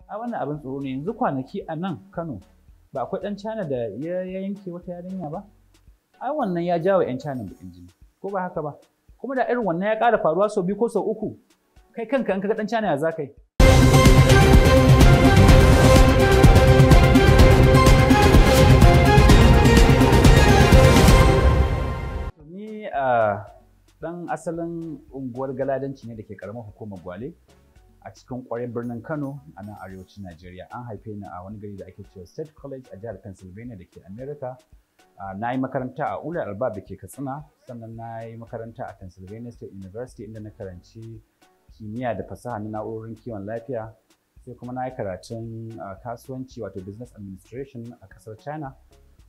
A wannan abin tsoro ne. Yanzu kwanaki a nan Kano ba akwai ɗan China da ya yanke wata yarinya ba? Ai wannan ya jawo 'yan China baƙin jini, ko ba haka ba? Kuma da irin wannan ya ƙara faruwa sau 2 ko sau 3, kai kanka in ka ga ɗan China ya za ka yi? Ni ɗan asalin unguwar Galadanci ne da ke ƙaramar hukumar Gwale a cikin ƙwaryar birnin Kano a nan arewacin Najeriya. An haife ni a wani gari da ake cewa State College a jihar Pennsylvania da ke America. Na yi makaranta a Ulul Albab da ke Katsina, sannan na yi makaranta a Pennsylvania State University inda na karanci kimiyya da fasaha na na'urorin kiwon lafiya, sai kuma na yi karatun kasuwanci wato business administration a ƙasar China,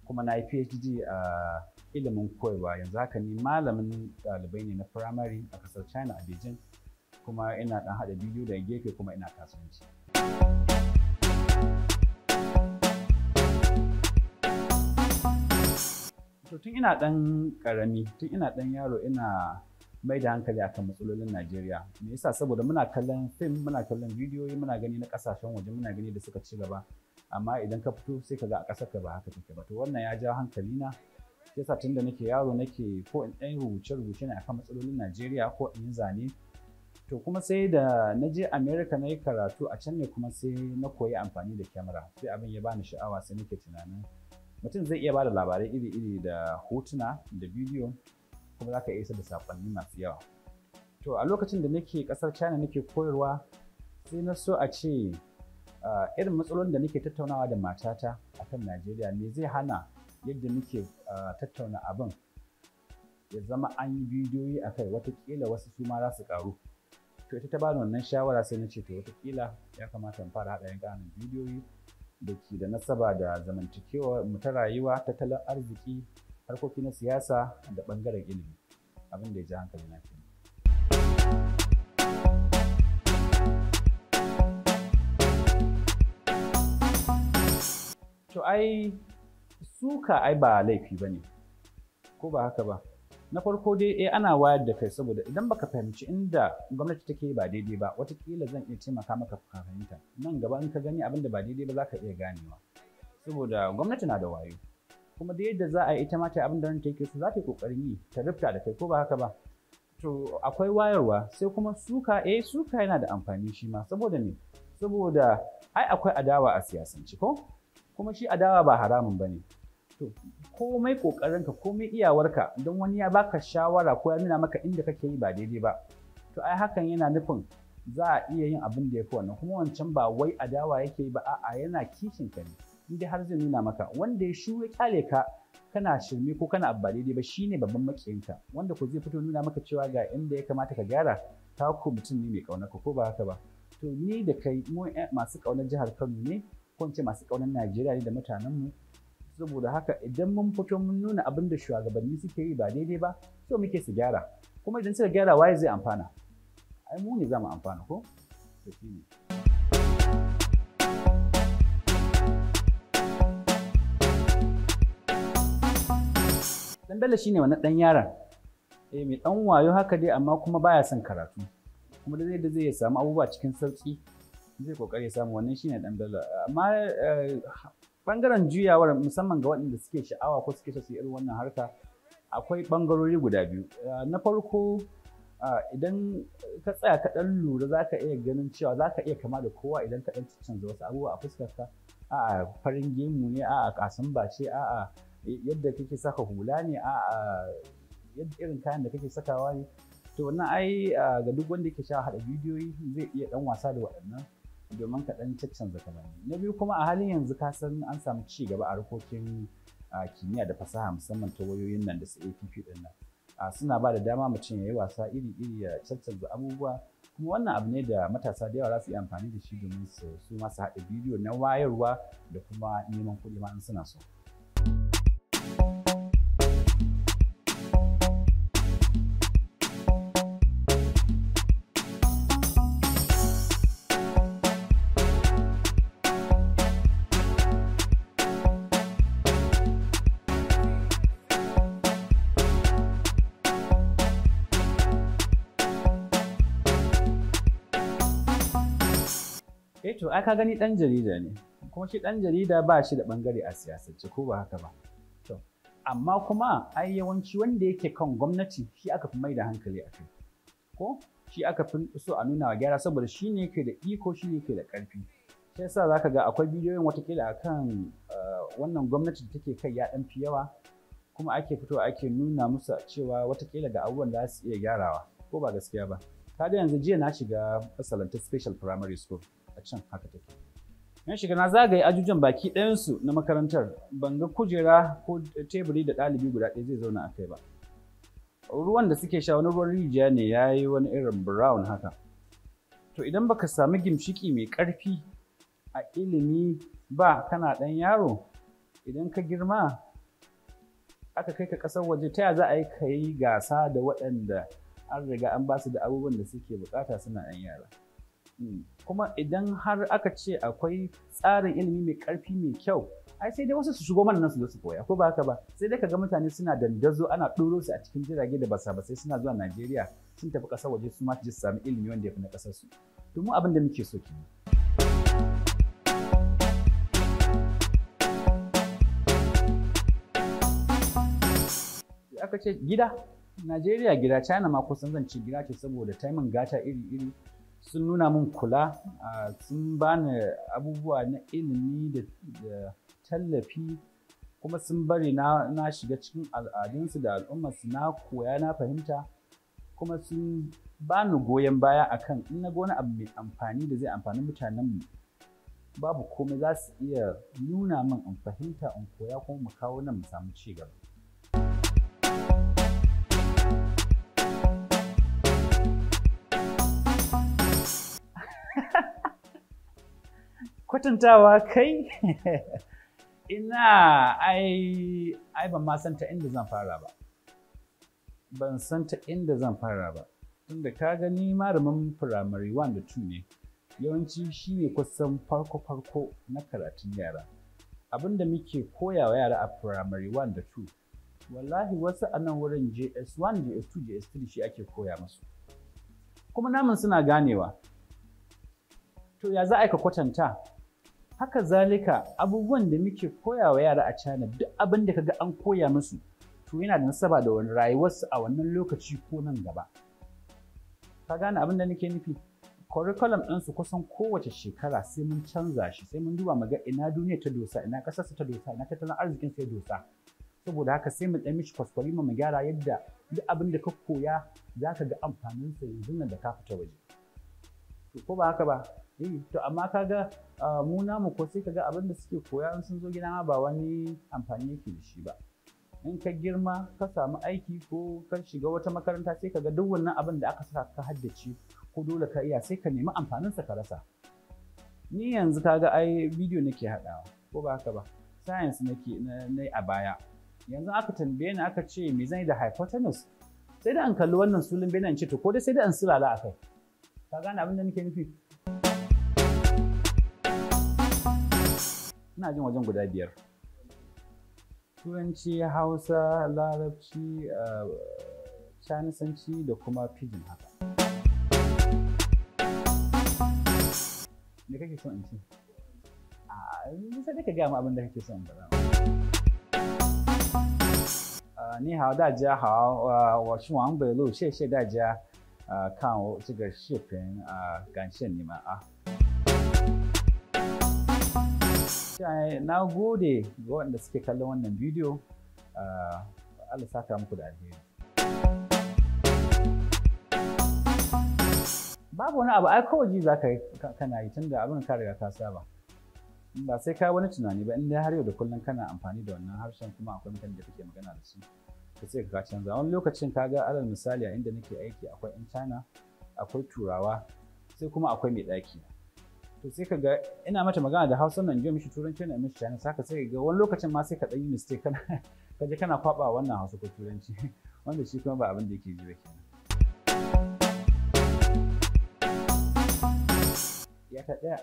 kuma na yi PhD a ilimin koyarwa. Yanzu haka ni malamin ɗalibai ne na firamare a ƙasar China a Beijing, kuma ina ɗan haɗa bidiyo daga gefe kuma ina kasuwanci. To tun ina ɗan ƙarami, tun ina ɗan yaro ina mai da hankali akan matsalolin Najeriya. Me yasa? Saboda muna kallon fim, muna kallon bidiyoyi, muna gani na ƙasashen waje, muna gani da suka ci gaba. Amma idan ka fito sai ka ga a ƙasar ka ba haka take ba. To wannan ya ja hankali na. Shi yasa tun da nake yaro nake ko in ɗan rubuce-rubuce ne akan matsalolin Najeriya ko in yi zane. To kuma sai da na je America na yi karatu a can ne kuma sai na koyi amfani da kyamara. Sai abin ya bani sha'awa, sai nake tunanin mutum zai iya bada labarai iri-iri da hotuna da bidiyo, kuma za ka iya isar da saƙonni masu yawa. To a lokacin da nake ƙasar China nake koyarwa, sai na so a ce irin matsalolin da nake tattaunawa da matata akan Najeriya, me zai hana yadda muke tattauna abin ya zama an yi bidiyoyi a kai, watakila wasu su ma za su ƙaru. To ita ta bani wannan shawara, sai na ce to watakila ya kamata in fara haɗa 'yan ƙananan bidiyoyi da ke da nasaba da zamantakewa mu ta rayuwa, tattalin arziki, harkoki na siyasa da ɓangaren ilimi. Abin da ya ja hankali na kenan. To ai suka ai ba laifi ba ne, ko ba haka ba? Na farko dai ana wayar da kai, saboda idan baka fahimci inda gwamnati take ba daidai ba, watakila zan iya taimaka maka ka fahimta. Nan gaba in ka gani abin da ba daidai ba za ka iya ganewa. Saboda gwamnati na da wayo. Kuma da yadda za a yi ita ma ta abin da ranta yake so za ta yi ƙoƙarin yi ta rufta da kai, ko ba haka ba? To akwai wayarwa, sai kuma suka, suka yana da amfani shi ma, saboda me? Saboda ai akwai adawa a siyasance, ko? Kuma shi adawa ba haramun ba ne. To komai ƙoƙarinka, komai iyawarka, don wani ya baka shawara ko ya nuna maka inda kake yi ba daidai ba, to ai hakan yana nufin za a iya yin abin da ya fi wannan. Kuma wancan ba wai adawa yake yi ba, a'a yana kishin ka ne. In dai har zai nuna maka, wanda ya shu ya kyale ka kana shirme ko kana abu ba daidai ba shine babban maƙiyinka. Wanda ko zai fito nuna maka cewa ga inda ya kamata ka gyara, ta ko mutum ne mai ƙaunarka, ko ba haka ba? To ni da kai mu masu ƙaunar jihar Kano ne, ko in ce masu ƙaunar Najeriya ne da mutanenmu. Saboda haka idan mun fito mun nuna abin da shugabanni suke yi ba daidai ba, so muke su gyara. Kuma idan suka gyara, waye zai amfana? Ai mu ne za mu amfana, ko? To shine. Dan Bello shine wannan ɗan yaron. Mai ɗan wayo haka dai, amma kuma baya son karatu. Kuma da zai samu abubuwa cikin sauƙi, zai ƙoƙari ya samu. Wannan shine Dan Bello. Amma ɓangaren juyawar, musamman ga waɗanda suke sha'awa ko suke so su yi irin wannan harka, akwai ɓangarori guda biyu. Na farko, idan ka tsaya ka ɗan lura za ka iya ganin cewa za ka iya kama da kowa idan ka ɗan canza wasu abubuwa a fuskarka. A'a farin gemu ne, a'a ƙasimba ce, a'a yadda kake saka hula ne, a'a yadda irin kayan da kake sakawa ne. To wannan ai ga duk wanda yake sha'awar haɗa bidiyoyi zai iya ɗan wasa da waɗannan domin ka ɗan caccanza kamanni. Na biyu kuma, a halin yanzu ka san an samu ci gaba a harkokin kimiyya da fasaha, musamman ta wayoyin nan da su APP ɗin nan. Suna ba da dama mutum ya yi wasa iri-iri, ya caccanza abubuwa. Kuma wannan abu ne da matasa da yawa za su iya amfani da shi domin su ma su haɗa bidiyo na wayarwa da kuma neman kuɗi ma in suna so. To ai ka gani ɗan jarida ne, kuma shi ɗan jarida ba shi da ɓangare a siyasance, ko ba haka ba? To, amma kuma ai yawanci wanda yake kan gwamnati shi aka fi mai da hankali a kai. Ko shi aka fi so a nuna wa gyara saboda shi ne yake da iko, shi ne yake da ƙarfi. Shi yasa za ka ga akwai bidiyoyin watakila akan wannan gwamnati da take kai ya ɗan fi yawa, kuma ake fitowa ake nuna musu cewa watakila ga abubuwan da za su iya gyarawa, ko ba gaskiya ba? Kaga yanzu jiya na shiga Salanta Special Primary School a can haka take. Na shiga na zagaye ajujuwan baki ɗayansu na makarantar, ban ga kujera ko teburi da ɗalibi guda ɗaya zai zauna a kai ba. Ruwan da suke sha wani ruwan rijiya ne, ya yi wani irin brown haka. To idan baka sami gimshiki mai ƙarfi a ilimi ba kana ɗan yaro, idan ka girma aka kai ka ƙasar waje, ta ya za a yi ka yi gasa da waɗanda an riga an ba su da abubuwan da suke buƙata suna ɗan yara? Kuma idan har aka ce akwai tsarin ilimi mai ƙarfi mai kyau, ai sai dai wasu su shigo mana nan su zo su koya, ko ba haka ba? Sai dai kaga mutane suna dandazo, ana ɗoro su a cikin jirage da basa basai suna zuwa Najeriya, sun tafi ƙasar waje su ma su je su sami ilimi wanda ya fi na ƙasar su. To mu abin da muke so kenan. Aka ce gida, Najeriya gida, China ma kusan zan ce gida ce saboda taimin gata iri-iri, sun nuna min kula, sun bani abubuwa na ilimi da tallafi, kuma sun bari na shiga cikin al'adunsu da al'ummarsu, na koya, na fahimta, kuma sun bani goyon baya akan in na ga wani abu mai amfani da zai amfani mutanenmu, babu komai za su iya nuna min in fahimta, in koya, kuma mu kawo nan mu samu ci gaba. Kwatantawa kai, ina ai ban ma san ta inda zan fara ba. Ban san ta inda zan fara ba. Tunda ka gani malamin primary 1 da 2 ne. Yawanci shi ne kusan farko-farko na karatun yara. Abin da muke koya wa yara a primary 1 da 2, wallahi wasu a nan wurin JS1, JS2, JS3 shi ake koya musu. Kuma namun suna ganewa. To ya za a ka kwatanta? Haka zalika abubuwan da muke koya wa yara a China, duk abin da kaga an koya musu to yana da nasaba da wani rayuwarsu a wannan lokaci ko nan gaba. Ka gane abin da nake nufi? Curriculum ɗinsu kusan kowace shekara sai mun canza shi, sai mun duba mu ga ina duniya ta dosa, ina ƙasarsu ta dosa, ina tattalin arzikin su ya dosa. Saboda haka sai mu ɗan mishi kwaskwarima mu gyara yadda duk abin da ka koya za ka ga amfaninsa yanzu nan da ka fita waje. To ko ba haka ba? To amma kaga mu namu ko sai kaga abin da suke koya in sun zo gida ma ba wani amfani yake da shi ba. In ka girma ka samu aiki ko ka shiga wata makaranta, sai kaga duk wannan abin da aka saka ka haddace ko dole ka iya, sai ka nemi amfaninsa ka rasa. Ni yanzu kaga ai bidiyo nake haɗawa, ko ba haka ba? Science nake na a baya. Yanzu aka tambaye ni aka ce me zan yi da hypotenuse, sai da an kalli wannan sulun benin ce, to ko dai sai da an sulala a kai. Ka gane abin da nake nufi? Ina jin wajen guda 5. Turanci, Hausa, Larabci, Canisanci da kuma Pidgin haka. Me kake so in ce? Sai dai ka gaya min abin da kake so in faɗa. 你好，大家好，我是王北路，谢谢大家，看我这个视频，感谢你们啊。Na gode ga waɗanda suke kallon wannan bidiyo, Allah saka muku da alheri. Babu wani abu, ai kawai ji za ka yi kana yi tunda abin ka riga ka saba. Ba sai ka wani tunani ba, in dai har yau da kullum kana amfani da wannan harshen kuma akwai mutanen da kake magana da su, to sai ka canza. Wani lokacin ka ga alal misali a inda nake aiki akwai 'yan China, akwai Turawa, sai kuma akwai mai ɗaki. To sai ka ga ina mata magana da Hausa nan, in mishi Turanci na mishi China, saka sai ka ga wani lokacin ma sai ka ɗan yi mistake, kana ka je kana kwaɓa wannan Hausa ko Turanci, wanda shi kuma ba abin da yake ji ba kenan. Ya ta ɗaya.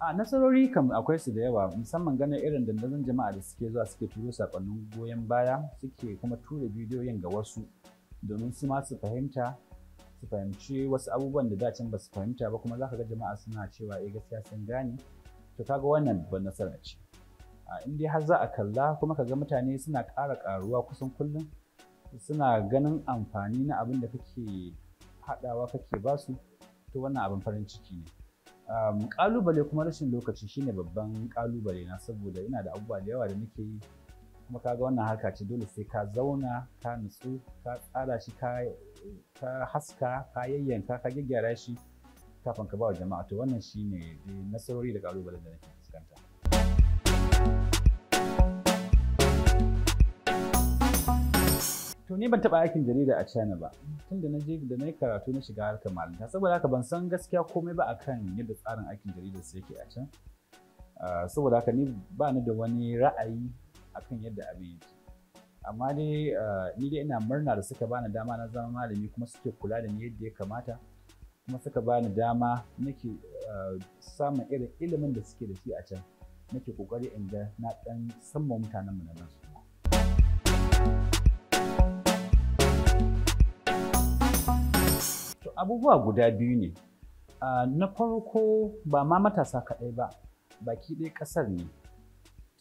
A nasarori kam akwai su da yawa, musamman ganin irin dandazon jama'a da suke zuwa suke turo sakonnin goyon baya, suke kuma tura bidiyoyin ga wasu. domin su ma su fahimta, su fahimci wasu abubuwan da dacin ba su fahimta ba, kuma za ka ga jama'a suna cewa eh gaskiya sun gane. To kaga wannan babban nasara ce. In dai har za a kalla kuma ka ga mutane suna ƙara ƙaruwa kusan kullum, suna ganin amfani na abin da kake haɗawa kake basu, to wannan abin farin ciki ne. Ƙalubale kuma rashin lokaci shine babban ƙalubale na, saboda ina da abubuwa da yawa da nake yi, kuma kaga wannan harka ce dole sai ka zauna ka nutsu ka tsara shi, ka haska, ka yayyanka, ka gyaggyara shi kafin ka ba wa jama'a. To wannan shine nasarori da ƙalubalen da nake fuskanta. To ni ban taɓa aikin jarida a China ba, tunda na je da na yi karatu na shiga harkar malinta, saboda haka ban san gaskiya komai ba akan yadda tsarin aikin jaridar su yake a can. Saboda haka ni ba ni da wani ra'ayi akan yadda abin yake. Amma dai ni dai ina murna da suka bani dama na zama malami, kuma suke kula da ni yadda ya kamata, kuma suka bani dama nake samun irin ilimin da suke da shi a can. Nake ƙoƙari in ga na ɗan samma mutanenmu na nan su. To abubuwa guda biyu ne. Na farko ba ma matasa kaɗai ba, baki ɗaya ƙasar ne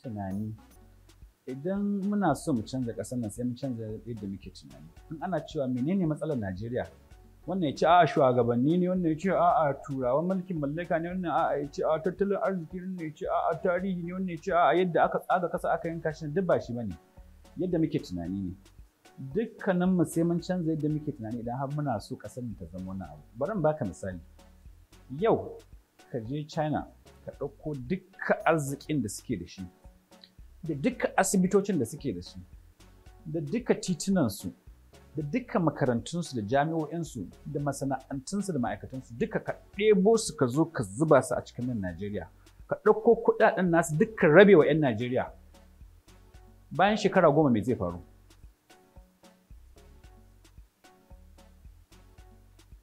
tunani. Idan muna so mu canza ƙasar nan sai mun canza yadda muke tunani. In ana cewa menene matsalar Najeriya, wannan ya ce a'a shugabanni ne, wannan ya ce a'a turawan mulkin mallaka ne, wannan a'a ya ce a'a tattalin arziki, wannan ya ce a'a tarihi ne, wannan ya ce a'a yadda aka tsaga ƙasa aka yanka shi, duk ba shi bane. Yadda muke tunani ne. Dukkaninmu sai mun canza yadda muke tunani idan har muna so ƙasar mu ta zama wani abu. Bari in baka misali. Yau ka je China ka ɗauko dukkan arzikin da suke da shi, da dukkan asibitocin da suke da su, da dukkan titunansu, da dukkan makarantunsu da jami'o'insu, da masana'antunsu da ma'aikatansu, duka ka ɗebo su ka zo ka zuba su a cikin nan Najeriya. Ka ɗauko kuɗaɗen nasu dukkan rabe wa 'yan Najeriya. Bayan shekara 10 me zai faru?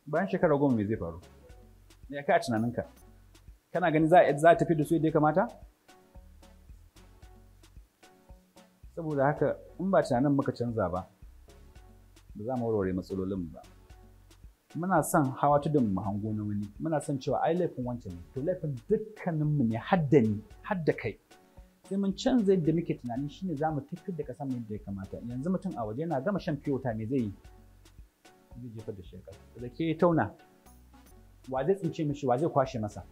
Bayan shekara 10 me zai faru? Ya kai a tunaninka? Kana gani za a tafi da su yadda ya kamata? Saboda haka in ba tunanin muka canza ba, ba za mu warware matsalolin ba. Muna son hawa tudun mu hango na wani, muna son cewa ai laifin wancan ne, to laifin dukkaninmu ne, hadda ni, hadda kai. Sai mun canza yadda muke tunani shine za mu tafiyar da ƙasar mu yadda ya kamata. Yanzu mutum a waje yana gama shan fiyo wata me zai yi? Zai jefar da shi a ƙasa. Da ke tauna, wa zai tsince mishi, wa zai kwashe masa?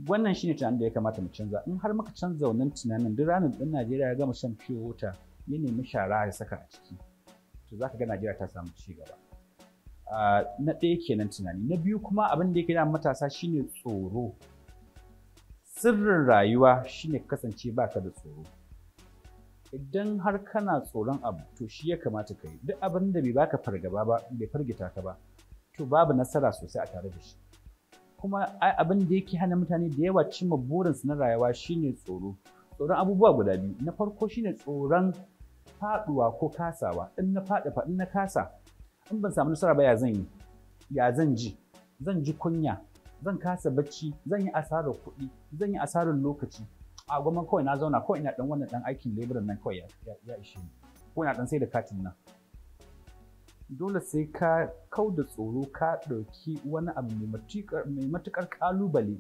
Wannan shine tunanin da ya kamata mu canza. In har muka canza wannan tunanin, duk ranar ɗan Najeriya ya gama shan pure water ya nemi shara ya saka a ciki, to za ka ga Najeriya ta samu ci gaba. Na ɗaya kenan tunani. Na biyu kuma abin da yake damun matasa shine tsoro. Sirrin rayuwa shine kasance baka da tsoro. Idan har kana tsoron abu, to shi ya kamata ka yi. Duk abin da bai baka fargaba ba, bai firgita ka ba, to babu nasara sosai a tare da shi. Kuma abin da yake hana mutane da yawa cimma burinsu na rayuwa shine tsoro. Tsoron abubuwa guda biyu. Na farko shine tsoron faɗuwa ko kasawa. In na faɗi fa, in na kasa, in ban samu nasara ba ya zan yi? Ya zan ji? Zan ji kunya, zan kasa bacci, zan yi asarar kuɗi, zan yi asarar lokaci. A gwamma kawai na zauna kawai ina ɗan wannan ɗan aikin leburan nan kawai ya ishe ni, ko ina ɗan sai da katin nan. Dole sai ka kau da tsoro, ka ɗauki wani abu mai matuƙar ƙalubale,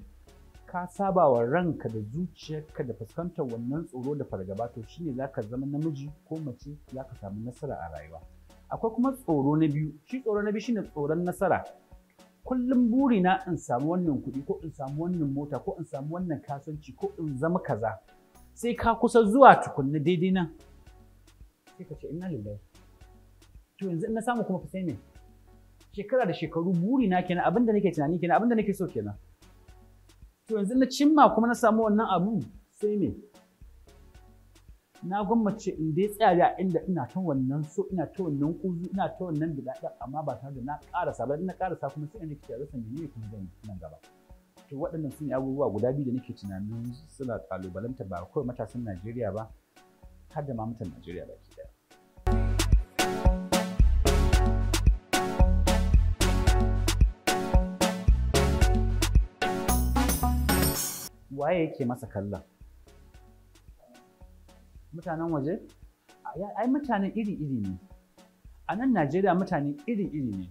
ka saba wa ranka da zuciyarka da fuskantar wannan tsoro da fargaba, to shine za ka zama namiji ko mace, za ka samu nasara a rayuwa. Akwai kuma tsoro na biyu. Shi tsoro na biyu shine tsoron nasara. Kullum burina in samu wannan kuɗi, ko in samu wannan mota, ko in samu wannan kasuwanci, ko in zama kaza. Sai ka kusa zuwa tukunna daidai nan, sai ka ce inna lillahi. To yanzu in na samu kuma fa sai me? Shekara da shekaru burina kenan, abin da nake tunani kenan, abin da nake so kenan. To yanzu na cimma kuma na samu wannan abu sai me? Na gwammace in dai tsaya da inda ina ta wannan so, ina ta wannan kuzu, ina ta wannan bidaɗa, amma ba tare da na ƙarasa ba. In na ƙarasa kuma sai in rikice, rasa menene kuma zan yi nan gaba. To waɗannan su ne abubuwa guda biyu da nake tunanin suna ƙalubalanta ba kawai matasan Najeriya ba, har da ma mutan Najeriya baki ɗaya. Waye yake masa kallon? Mutanen waje? Ai mutanen iri-iri ne. A nan Najeriya mutane iri-iri ne.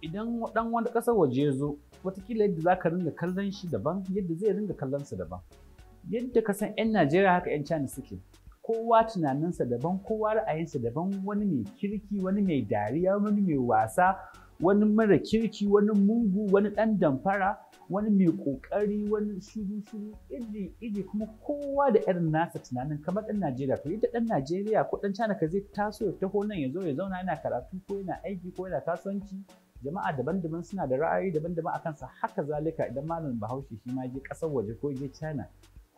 Idan dan wani ƙasar waje ya zo, watakila yadda za ka ringa kallon shi daban, yadda zai ringa kallon sa daban. Yadda ka san 'yan Najeriya haka 'yan China suke. Kowa tunaninsa daban, kowa ra'ayinsa daban, wani mai kirki, wani mai dariya, wani mai wasa, wani mara kirki, wani mugu, wani ɗan damfara, wani mai ƙoƙari, wani shiru-shiru, iri-iri, kuma kowa da irin nasa tunanin kamar ɗan Najeriya. To yadda ɗan Najeriya ko ɗan China ka zai taso ya taho nan ya zo ya zauna yana karatu ko yana aiki ko yana kasuwanci, jama'a daban-daban suna da ra'ayoyi daban-daban a kansa. Haka zalika idan malam Bahaushe shi ma je ƙasar waje ko je China,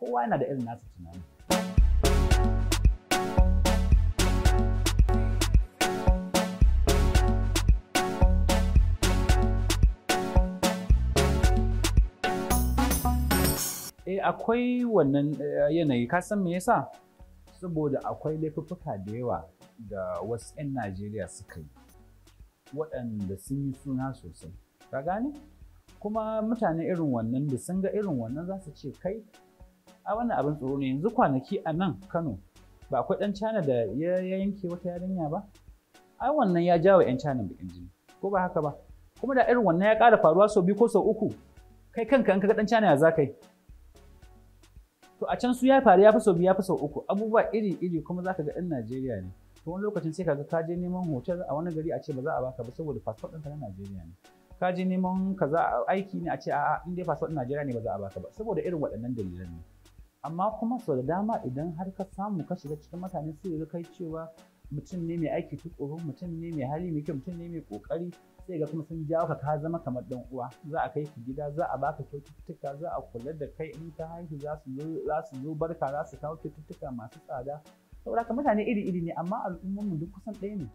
kowa yana da irin nasa tunanin. Eh, akwai wannan yanayi. Ka san me yasa? Saboda akwai laifuffuka da yawa da wasu 'yan Najeriya suka yi, waɗanda sun yi suna sosai. Ka gane? Kuma mutane irin wannan da sun ga irin wannan za su ce, kai, a wannan abin tsoro ne. Yanzu kwanaki a nan Kano ba akwai ɗan China da ya yanke wata yarinya ba? Ai wannan ya jawo 'yan China baƙin jini, ko ba haka ba? Kuma da irin wannan ya ƙara faruwa sau biyu ko sau uku, kai kanka in ka ga ɗan China ya za ka yi? To a can su ya faru ya fi sau biyu, ya fi sau uku, abubuwa iri-iri, kuma za ka ga ɗan Najeriya ne. To wani lokacin sai ka ga ka je neman hotel a wani gari a ce ba za a baka ba saboda passport ɗinka na Najeriya ne. Ka je neman kaza aiki ne a ce a'a, in dai passport ɗin Najeriya ne ba za a baka ba, saboda irin waɗannan dalilan ne. Amma kuma sau da dama idan har ka samu ka shiga cikin mutane, sai ga kai cewa mutum ne mai aiki tuƙuru, mutum ne mai hali mai kyau, mutum ne mai ƙoƙari, sai ga kuma sun jawo ka, ka zama kamar ɗan uwa. Za a kai ka gida, za a baka kyaututtuka, za a kula da kai, in ka haihu za su zo barka, za su kawo kyaututtuka masu tsada. Saboda haka mutane iri-iri ne, amma al'ummar mu duk kusan ɗaya ne.